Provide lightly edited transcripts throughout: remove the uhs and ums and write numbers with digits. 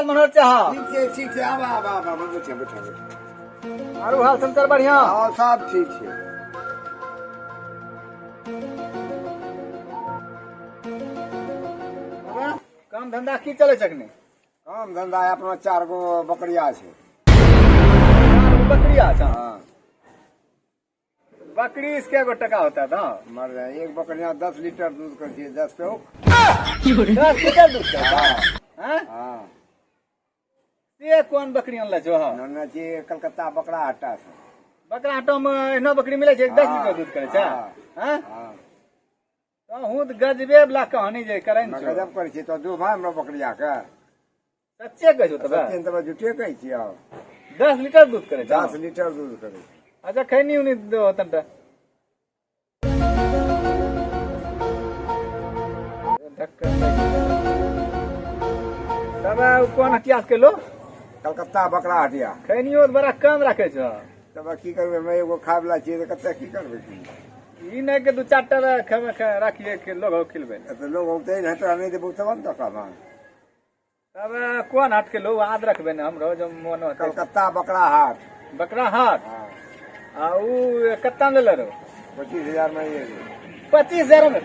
मनोहर चाहा? ठीक छै, ठीक छै। आब आब आब आब, बैठे बैठे बैठे। आरो हाल समाचार बढ़िया? हँ, सब ठीक छै। बाबा, काम धंधा की चलै छै अखनी? काम धंधा अपना चार गो बकरिया छै। चार गो बकरिया छै? हाँ। बकरी इसके गो टका होता था? मर जाए, एक बकरिया 10 लीटर दूध कर दिए, 10 चौक। 10 लीटर दूध करता? हाँ। हाँ? हाँ। से कोन बकरी अनले छो? हाँ? नन्ना जी, कलकत्ता बकरा हट्टा से। बकरा हट्टा में एहनो बकरी मिले छै, 10 हाँ, लीटर दूध करे छै? हाँ। हाँ? हाँ। तो तऽ गजबे वाला कहानी जे करै ने छौ। गजब करै छी तो दू भाई हमरा बकरिया के। सच्चे कहै छौ तबे? सच्चे तबे, झूठे कहै छियै। 10 लीटर दूध करै छै? 10 लीटर दूध करै छै। अच्छा, खैनी उनी दो तनटा। ढक्कन तब उ कोन हटिया से केलो? कलकत्ता बकरा हटिया। खैनियो तऽ बड़ा कम राखै छौ। तब की करबै, हम एगो खाय वाला छियै तऽ कते की करबै की? ई नहि कि दू चारि टा राखिए के लोग खिलबै। तऽ लोग औतै नहि तोरा नहि देबौ तब ने तोरा। तब कोन हाट के लोग याद रखबै ने हमरो जब मोन होतै। कलकत्ता बकरा हाट। बकरा हाट? हाँ। आ उ कत्ता में लेले रहो? 25,000 में ये। 25,000 में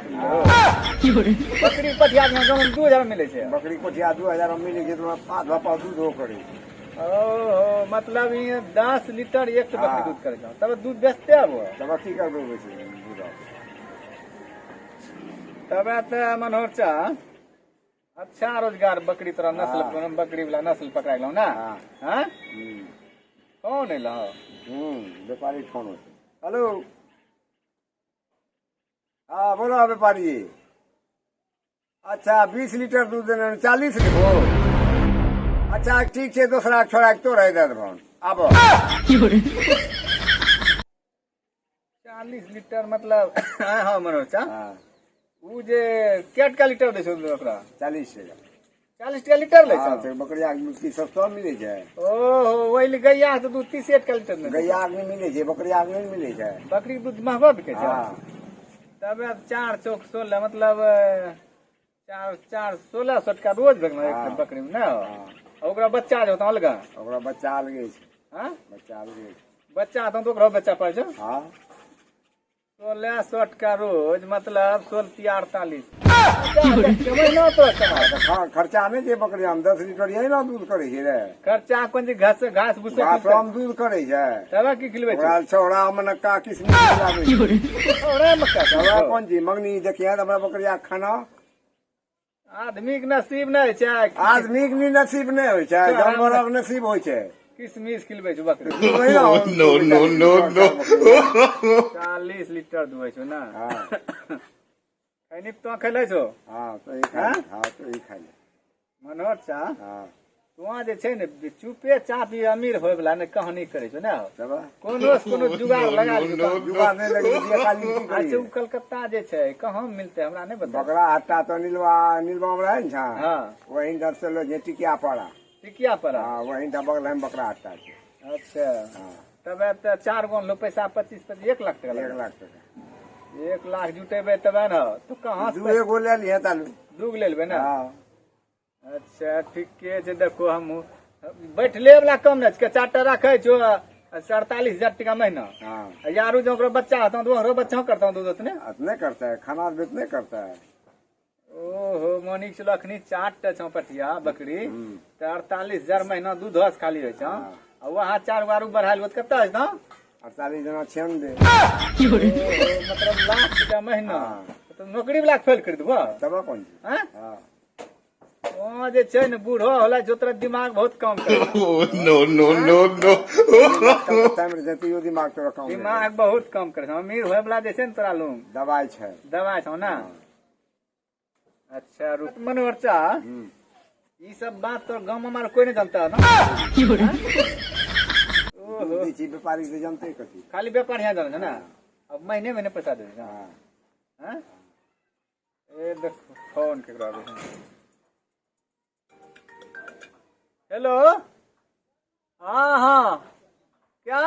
बकरी पठिया के गाँव में 2,000 मिलै छै। बकरी कोठिया 2,000 में मिलै छै तऽ 5 भापा दूध हो करै छै। ओहो, मतलब ई 10 लीटर एक बकरी हाँ। दूध करै छै, तब दूध बेचते आबो? तब की करबै, बेसी दूध। तब तऽ मनोहर चा अच्छा रोजगार बकरी तोरा नस्ल हाँ। बकरी वाला नस्ल पकड़ा गेलौ ना? हाँ। हाँ? हम्म। कौन एलो? व्यापारी फोन होते। हेलो, हाँ बोलो व्यापारी। अच्छा, 20 लीटर दूध देने 40 लेबो? अच्छा, ठीक छै, दोसरा छोड़ा के तोरा दे देबो, आबो। 40 लीटर मतलब? हाँ हाँ, मनोहर चा। हाँ। उ जे कै टका लीटर दै छौ ओकरा? 40 टका। 40 टका लीटर लै हाँ, छौ? तऽ बकरिया के दूध की सस्ता मिलै छै? ओहो, ओहि लिए गैया के दूध 30 टका लीटर नहि दै छै। गैया के नहि मिलै छै, बकरिया के नहि मिलै छै। बकरी के दूध महंगा बिकै छै। हाँ। तब चार चौक 16, मतलब चार चार 1,600 टका रोज भेल एक हाँ। बकरी में ने? हाँ। आ ओकरा बच्चा जे होता अलगा? ओकरा बच्चा अलगे छै। हाँ? बच्चा अलगे छै। बच्चा होता तऽ ओकरो बेचा पड़ै छै? हाँ। 1,600 टका रोज, मतलब 16 तिया 48 महीना तो कमा। तऽ खर्चा नहि छै बकरिया में, 10 लीटर यही ने दूध करै छै रे। खर्चा कोन चीज? घास घास भूसा? घासो में दूध करै छै। तब की खिलबै ओकरा छै? छौड़ा मनक्का किशमिश खिलाबै छै। छौड़ा मक्का? छौड़ा कोन चीज मंगनी देखिए तऽ हमरा बकरिया के खाना। आदमी के नसीब नहि छै। आदमी के नसीब नहि होइ छै, जानवरक नसीब होइ छै। किशमिश खिलबै छै बकरी? No, no, no, no. 40 litre दुहै छौ ने? हाँ। खैनी तो खेलै छौ? हाँ, तो ई खाइ। हाँ, तो ई खाइ ले। मनोहर चा। हाँ। तुआ जे छै ने चुपे चाप ई अमीर होय वाला ने कहानी करै छौ ने। तब कोनो से कोनो जुगाड़ लगा no, लियौ। no, no. जुगाड़ नहि लगै छै, खाली की अच्छा, करियै? उ कलकत्ता जे छै कहाँ मिलतै, हमरा नहि बता। बकरा हट्टा तो नीलवा नीलवा में रहै ने छा। हाँ। वही इधर से लो जे टिकिया पड़ा। टिकिया पर? हाँ, वही बगल में बकरा हट्टा छै। अच्छा। हाँ। तब तऽ चार गो लो पैसा 25 25 1 लाख टका एक लागत। लाख टका। 1 लाख जुटेबै तबे ने, तो कहाँ से? दूए गो ले लिहे तालू। दू गो ले लेबै ने? हाँ। अच्छा, ठीके छै। देखो, हम बैठले वाला कम नहि छै, चारि टा राखै छौ, 48,000 टका महीना। हाँ। आ यारू जो ओकरो बच्चा होतौ तऽ ओकरो बच्चा करतौ दूध ओतने? नहीं करता है, खाना भी नहीं करता है। ओहो, मोनिक चलो, अखनी चार टा छौ पटिया बकरी तऽ 48,000 महीना दूध हस खाली होइ छौ, आ वहाँ चार गो आरू बढ़ायल तऽ कते होइ छौ? 48 जना 96। ओहो, मतलब लाख टका महीना। हाँ। तऽ नौकरी वाला के फेल कर देबो। तब कौन चीज? हाँ? हाँ। ओ जे छै ने बूढ़ो होला जो तोरा दिमाग बहुत कम करे। No, no, no, no. Calcutta में रहते यो दिमाग तोरा काम नहीं। दिमाग बहुत कम करे छै। अमीर होय वाला जे छै ने तोरा लूंग दवाई छै। दवाइ छौ ने? अच्छा रुक मनोहर चा। ई सब बात तो गाँव में हमारा कोई नहीं जानता है ना? ओहो। दूध दै छी व्यापारी से, जानते कथी? खाली व्यापार यहाँ जाने छै ना, अब महीने महीने पैसा दे छै। हाँ। हाँ? ए देखो, फोन केकरो आबै छै। हेलो, हाँ हाँ, क्या?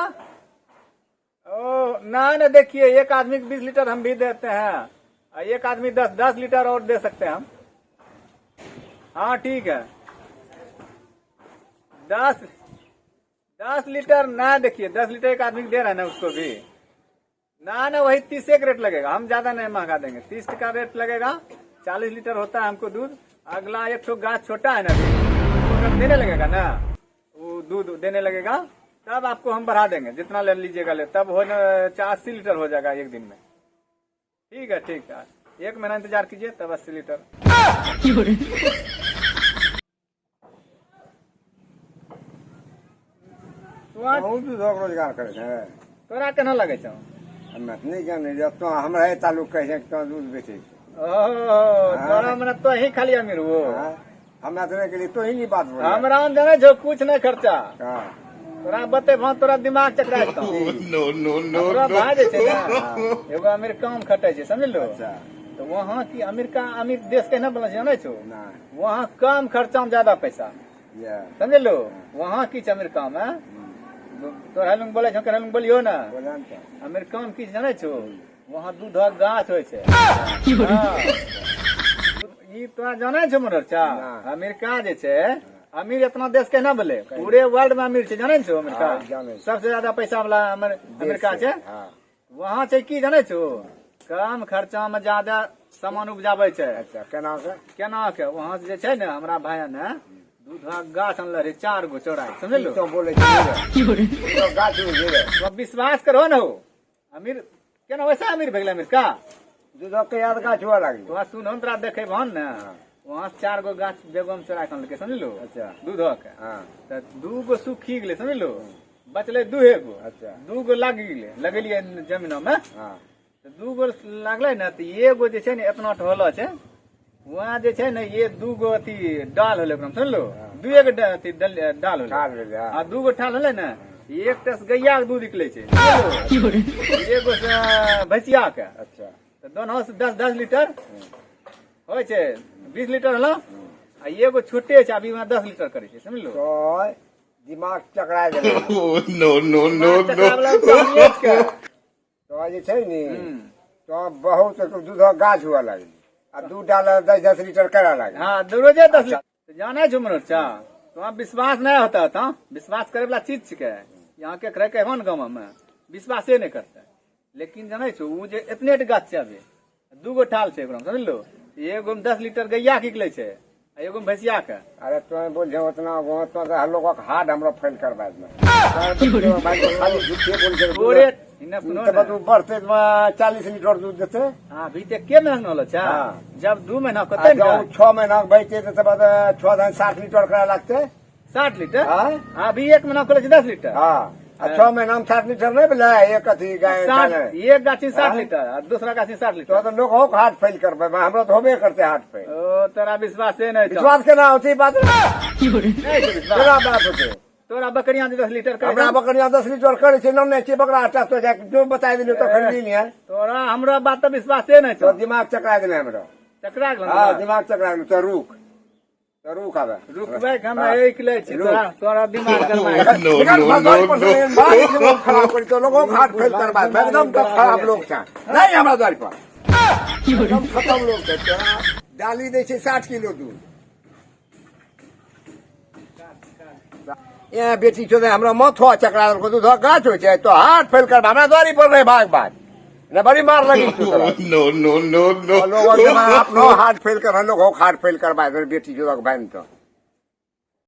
ओ ना ना, देखिए, एक आदमी के 20 लीटर हम भी देते हैं और एक आदमी 10 10 लीटर और दे सकते हैं हम। हाँ, ठीक है। दस 10 लीटर ना। देखिए, 10 लीटर एक आदमी को दे रहा है ना उसको भी। ना ना, वही 30 एक रेट लगेगा, हम ज्यादा नहीं महंगा देंगे। 30 का रेट लगेगा। 40 लीटर होता है हमको दूध। अगला एक ठो गाछ छोटा है ना अभी, वो जब देने लगेगा ना, वो दूध देने लगेगा, तब आपको हम बढ़ा देंगे। जितना ले लीजिएगा ले, तब हो 80 लीटर हो जाएगा एक दिन में। ठीक है, ठीक है, एक महीना इंतजार कीजिए, तब 80 लीटर। तो बहुत दूधक रोजगार करै छै। तोरा केना लगै छौ? हमे तऽ नहि जानै, जब तो हमरा तालुक कहै छै कि तों दूध बेचै छै। ओ, तोरा मने तो ही खाली अमीर हो। हाँ? हमरा तऽ नहि गेली, तो ही नहीं बात बोल। हमरा जानै छौ, कुछ नहीं खर्चा। हाँ। तोरा बतेबो, तोरा दिमाग चकरा जेतौ। No, no, no, हमरा no. भाय जे छै ने, एगो अमेरिका मे खटै छै, समझलो? अच्छा। तो वहाँ की अमेरिका अमीर देश केना बनल छै, जानै छौ? नहि। वहाँ कम खर्चा में ज्यादा पैसा। या। समझलो? वहाँ की छै अमेरिका में, तोरा लग बोलै छौ, केना लग बोलियो ना। बोला ने तऽ। अमेरिका मे की छै जानै छौ? वहाँ दूधक गाछ होइ छै। हाँ। ई तोरा जानै छौ मनोहर चा? ना। अमेरिका जे छै अमीर, इतना देश केना भेलै? पूरे वर्ल्ड में अमीर छै, जानै छौ अमेरिका? हाँ, जानै छी। सबसे ज्यादा पैसा वाला अमेरिका छै। हाँ। वहाँ छै की जानै छौ? कम खर्चा में ज्यादा सामान उपजाबै छै। अच्छा, केना के? केना के? वहाँ से जे छै ने, हमरा भाई ने दूधक गाछ अनले रहे चार गो चौराई, समझलो? तो बोले छै तो गाछ में गिरे। तो विश्वास करो ने हो, अमीर केना वैसा अमीर भए गेलै अमेरिका? दूधक के याद गाछ हुआ लागल। तोरा सुन, हम तोरा देखेबहन ने, वहाँ से चार गो गाछ बेगम चोरा के अनलकै, समझलो? अच्छा। दूधक। हाँ। तऽ दू गो सुखी गेलै, समझलो? बचलै दूहे गो। अच्छा। दू गो लागि गेलै, लगेलियै जमीन मे। हाँ। तऽ दू गो लागलै ने, तऽ एगो जे छै ने एतना ठोल छै, वहाँ जे छै ने ये दू गो अथी डाल होलै ओकरामे, समझलो? दुए गो अथी डाल होलै। ठाल भेलै, हाँ। आ दू गो ठाल होलै ने, एकटा से गैया के दूध निकलै छै, समझलो? एगो से भैंसिया के। अच्छा। तऽ दोनों से 10-10 लीटर होइ छै, 20 लीटर होलो। आ एगो छोटे छै अभी, वहाँ 10 लीटर करै छै, समझलो? तो दिमाग चकरा गेलै। No, no, no, चकरा no. वला के। तो जे छै नी, तो बहुत दूधक गाछ हुआ लागल आ दू डाल 10-10 लीटर करा लागल। हाँ, रोजे 10 लीटर, जानै छौ मनोज चा? तो विश्वास नहीं होता था, विश्वास करे वाला चीज छिकै। यहाँ के रह के गाँव में विश्वासे नहीं करते, लेकिन जानै छौ, उ जे एतने टा गाछ छै अभी, दू गो ठाल छै ओकरा, समझलो? एगो में 10 लीटर गैया के निकलै छै आ एगो में भैंसिया के। अरे, तो बोल छे उतना उतना तो लोगक हार्ट हमरो फेल करवा दे। खाली झूठे बोल के। तोरे इन्ने सुनो तब ने। तू बढ़ते 40 लीटर दूध देते। हाँ, अभी ते के महीना होलो छै? हाँ। जब 2 महीना आ कते ने। जब 6 महीना के बैठते तब छह दिन 60 लीटर करा लगते। 60 लीटर? हाँ। अभी एक महीना खोले छै 10 लीटर। हाँ, आ 6 महीना में 60 लीटर नहीं भेलै एक अथी गाय? 60 खाने। एक गाछी 60 हाँ? लीटर आ दूसरा गाछी 60 तो लीटर। तो लोग हो हार्ट फेल करबै, हमरो तो होबे करते हार्ट फेल। ओ, तोरा विश्वासे नहीं छौ। विश्वास केना होते ई बात? नहीं छौ विश्वास? केना बात होते? तोरा बकरियां जे 10 लीटर करे। हमरा बकरिया 10 लीटर करे छै, नौ छै बकरा आटा तो जाके जो बताय देलियो तो खरीदी नहीं है। तोरा हमरा बात तऽ विश्वासे नहीं तो छौ। दिमाग चकरा देले हमरो। चकरा गेल? हाँ, दिमाग चकरा गेल। तो रुक, तो रुक आबे। रुकबै के हम हाँ। एक लै छी। रुक। तोरा दिमाग गरमा गेल। No, no, no, no. खराब करी तो लोगों हार्ट फेल करबा दे। एकदम तो खराब लोग छै, नहीं हमरा द्वार पर एकदम खत्म लोग छै। तोरा डाली दै छै 60 किलो दूध। ए बेटी चोदे, हमरा माथो चकरा देलको। दूध गाछ होइ छै तो हार्ट फेल करबा, हमरा द्वारी पर रहे भाग भाग ने, बड़ी मार लगी छौ तोरा। No, no, no, no. लोग अपनो हार्ट फेल कर, लोग हार्ट फेल करबा दे बेटी चोदक भाई तो।